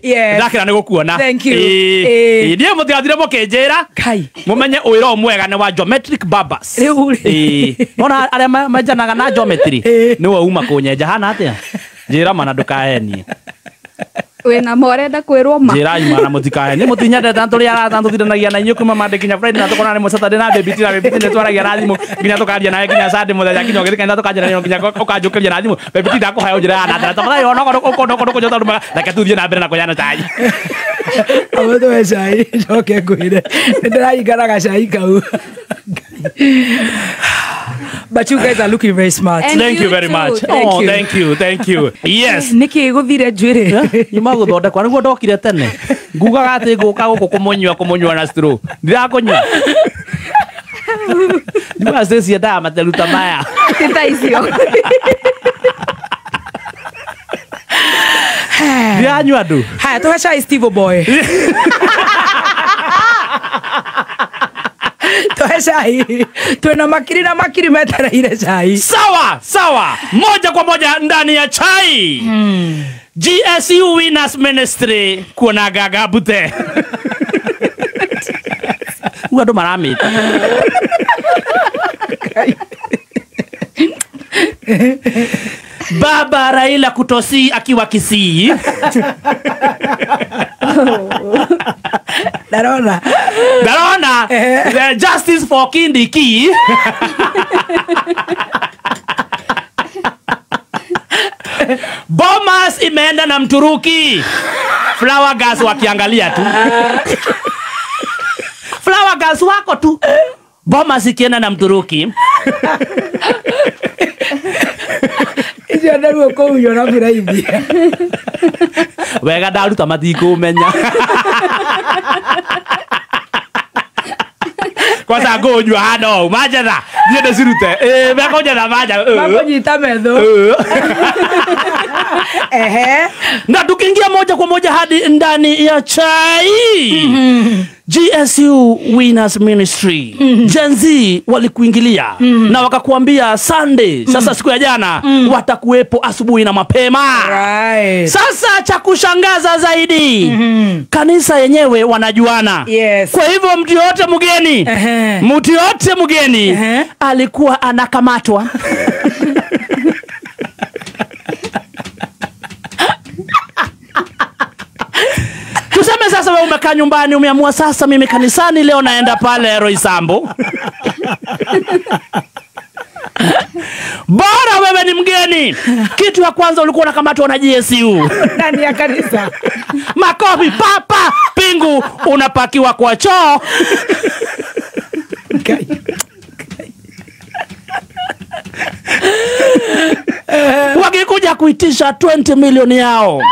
Yes. Ndakĩra nĩ gũkuona. Thank you. Ĩĩ. Ĩĩ. Ĩĩ, niĩ mũtigathire mũkĩnjĩra. Kai. Mũmenye ũira mwega nĩ wa geometric barbers. Rĩu rĩ. Ĩĩ. Nona arĩa menjanaga na geometry. Ĩĩ. Nĩwe uma kũnyenja hana atĩa? Njĩra mana ndũkahenie. Wĩna ma ũrenda kwĩrwo ma. Njĩra imana mũtikahenie. Mũtinyendete na tũrĩ arata na tũtindanagia na inyuĩ kuma Monday nginya Friday na tũkonana rĩmwe Saturday na baby T na baby T nĩ twaragia na thimũ nginya tũkaria nawe nginya Sunday mũthenya nginya ũgĩthiĩ kanitha tũkanjĩra nginya ũkanjũkĩria na thimũ. Baby T ndakũhaya ũnjĩre hana atĩa. Tafadhali onokorwo ũkũndũ ũkũndũ kũnyua tondũ mwega. Reke tũthiĩ na mbere na kũheana cai. Abo tũhe cai njoke ngwĩre. Nĩndĩrahingana gacai kau. But you guys are looking very smart. And Thank you you very too. much. Thank Oh, you. thank you, thank you. Yes. Nĩkĩ gũthire njuĩrĩ? Nyuma gũthondekwa nĩguo ndokire tene. Ngugaga atĩ ngũka gũkũ kũmũnyua na straw. Ndirakũnyua. Nyuma Stacy endaga materu ta maya. Ti ta icio. Ndiranyua andũ. Haya, tũhe cai Steve Boy. Tũhe cai. Twĩna makiri na makiri metereire cai. Sawa, sawa. Moja kwa moja ndani ya chai. GSU Winners Ministry kuona gaga bute. Uga andũ maramĩta. Baba Raila kutosi akiwa Kisii. Ndarona. Ndarona. The justice for Kindiki. Bomas imeenda na Mturuki. Flower girls wakiangalia tu. Flower girls wako tu. Bomas ikienda na Mturuki. Icio nĩruo kũhunywo na biraithi. Wega ndaruta matikũmenya. Kwanza ngũnyua hana ũũ manjetha niĩ ndĩcirute. Ĩĩ mekũnjetha manja. Makũnyita metho. Ehe. Na tukiingia moja kwa moja hadi ndani ya chai. GSU Winners Ministry. Gen Z walikuingilia na wakakuambia Sunday, sasa siku ya jana watakuwepo asubuhi na mapema. Right. Sasa cha kushangaza zaidi, kanisa yenyewe wanajuana. Yes. Kwa hivyo mtu yote mgeni, mtu yote mgeni alikuwa anakamatwa. Tuseme sasa wewe umekaa nyumbani umeamua sasa mimi kanisani leo naenda pale Roysambu. Bora wewe ni mgeni. Kitu ya kwanza ulikuwa unakamatwa na GSU. Ndani ya kanisa. Makofi papa pingu unapakiwa kwa choo. Wakikuja kuitisha 20 milioni yao.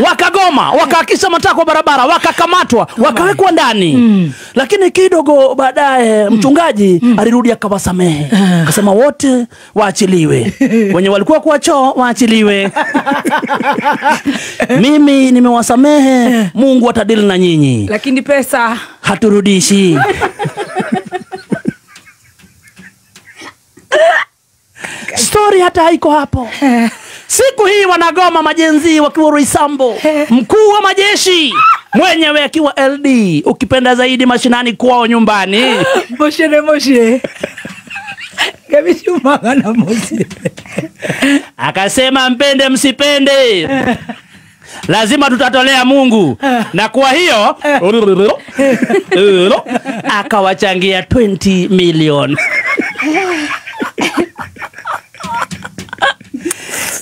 Wakagoma, wakahakisha matakwa barabara, wakakamatwa, wakawekwa ndani. Lakini kidogo baadaye mchungaji alirudi akawasamehe. Akasema wote waachiliwe. Wenye walikuwa kwa choo waachiliwe. Mimi nimewasamehe, Mungu atadili na nyinyi. Lakini pesa haturudishi. Story hata haiko hapo. Siku hii wanagoma majenzi wakiwa Roysambu. Mkuu wa majeshi mwenyewe akiwa LD, ukipenda zaidi mashinani kwao nyumbani. Moshe ne moshe. Gabishumaga na moshe. Akasema mpende msipende, lazima tutatolea Mungu. Na kwa hiyo akawachangia 20 million.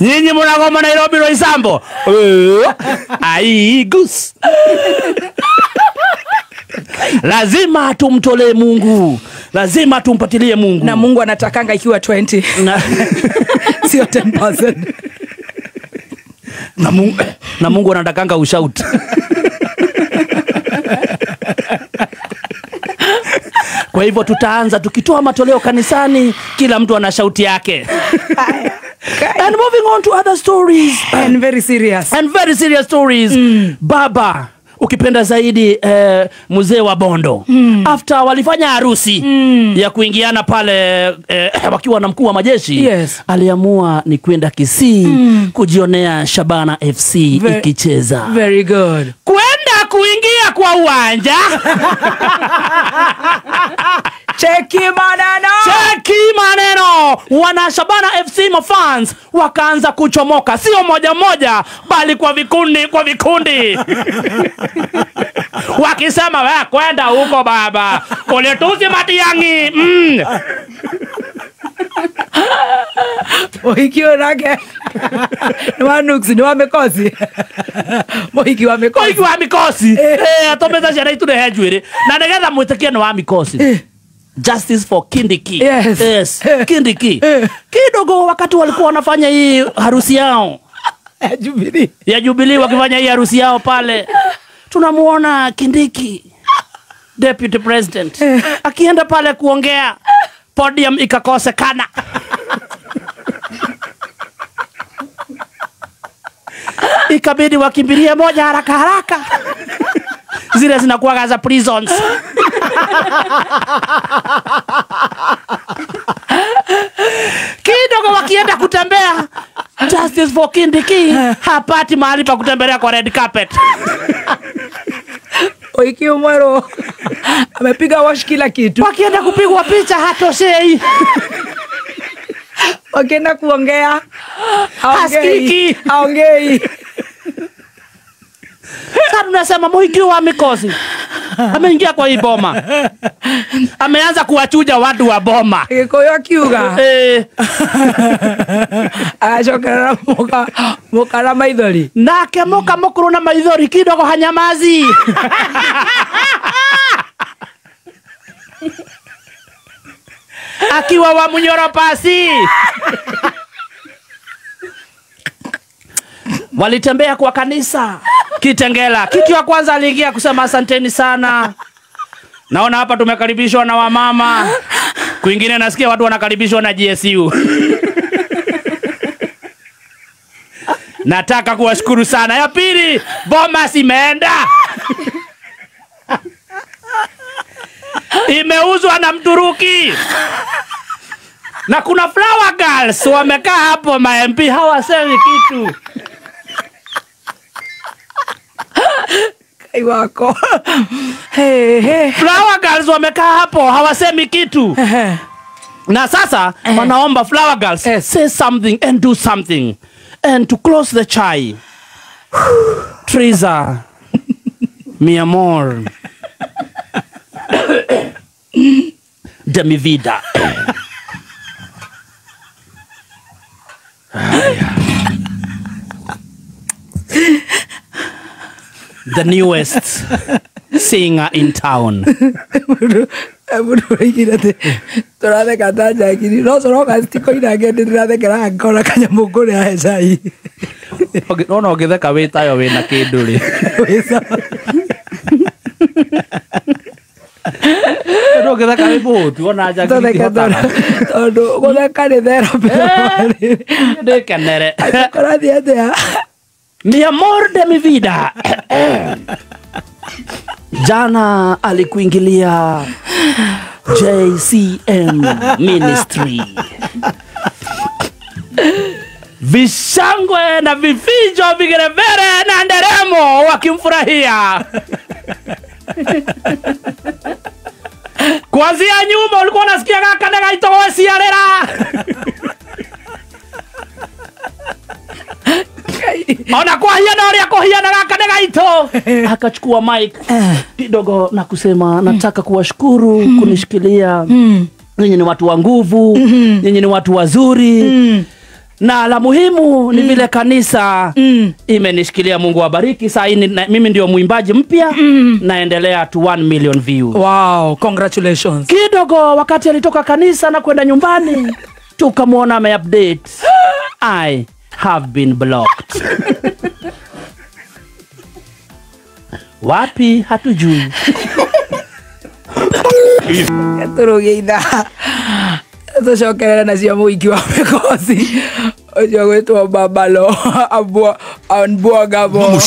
Nyinyi mnagoma Nairobi Roysambu. Ai gus. Lazima tumtolee Mungu. Lazima tumpatilie Mungu. Na Mungu anatakanga ikiwa 20. Na sio 10%. Na Mungu anatakanga ushout. Kwa hivyo tutaanza tukitoa matoleo kanisani, kila mtu ana shauti yake. And moving on to other stories. And very serious. And very serious stories. Baba Ukipenda zaidi mzee wa Bondo. After walifanya harusi ya kuingiana pale wakiwa na mkuu wa majeshi. Yes. Aliamua ni kwenda Kisii kujionea Shabana FC ikicheza. Very good. Kwenda kuingia kwa uwanja. Cheki maneno. Cheki maneno. Wana Shabana FC mafans wakaanza kuchomoka, sio moja moja bali kwa vikundi kwa vikundi. Wakisema wewe kwenda huko baba, ulitusi Matiang'i. Mohiki onake ni wa nuksi, ni wa mikosi. Mohiki wa mikosi. Mohiki wa mikosi. Atomeza ciana iturehe njuĩrĩ na nĩgetha mwĩtĩkie nĩ wa mikosi. Justice for Kindiki. Yes. Yes. Kindiki. Kidogo wakati walikuwa wanafanya hii harusi yao ya Jubilee. Ya Jubilee wakifanya hii harusi yao pale. Tunamuona Kindiki, Deputy President, akienda pale kuongea, podium ikakosekana. Ikabidi wakimbilie moja haraka haraka. Zile zinakuwa za prisons. Kidogo wakienda kutembea, Justice for Kindiki hapati mahali pa kutembelea kwa red carpet. Oiki Umaro amepiga wash kila kitu. Wakienda kupigwa picha hatoshei. Wakienda kuongea hasikiki, haongei. Sasa tunasema Mohiki wa mikosi ameingia kwa hii boma, ameanza kuwachuja watu wa boma. Gikuyu akiuga acokerera mukara maithori nake muka mukuru na maithori kidogo hanyamazi. Akiwa wa Munyoro pasi. Walitembea kwa kanisa Kitengela. Kitu ya kwanza aliingia kusema asanteni sana. Naona hapa tumekaribishwa na wamama. Kwingine nasikia watu wanakaribishwa na GSU. Nataka kuwashukuru sana. Ya pili, Bomas imeenda. Imeuzwa na Mturuki. Na kuna flower girls wamekaa hapo ma MP hawasemi kitu. Wako. Hey, hey. Flower girls wamekaa hapo hawasemi kitu. Na sasa wanaomba flower girls say something and do something. And to close the chai, Triza, mi amor, de mi vida. The newest singer in town. No ũngĩtheka wĩ tayo wĩna kĩndũ rĩ. No ũngĩtheka wĩ mũhũtu ona njagi itihotaga. Tondũ gũtheka nĩ therapy. Ndĩkenere. Kũrathiĩ atĩa? Mi amor de mi vida. Jana alikuingilia JCM Ministry. Vishangwe na vifijo, vigerevere na nderemo wakimfurahia. Kuanzia nyuma ulikuwa unasikia kaka ndega itogociarera. Ona kuhiana uria kuhiana gaka gaito. Akachukua mic kidogo na kusema nataka kuwashukuru kunishikilia. Nyinyi ni watu wa nguvu, nyinyi ni watu wazuri. Na la muhimu ni vile kanisa imenishikilia. Mungu awabariki. Sasa mimi ndio mwimbaji mpya, naendelea to 1 million views. Wow, congratulations. Kidogo wakati alitoka kanisa na kwenda nyumbani, tukamwona ameupdate. I have been blocked. Wapi hatujui. Turugeitha tucokerere nacio mũiki wa mĩkosi ũcio gwĩtwo Babalo Anbwagabo.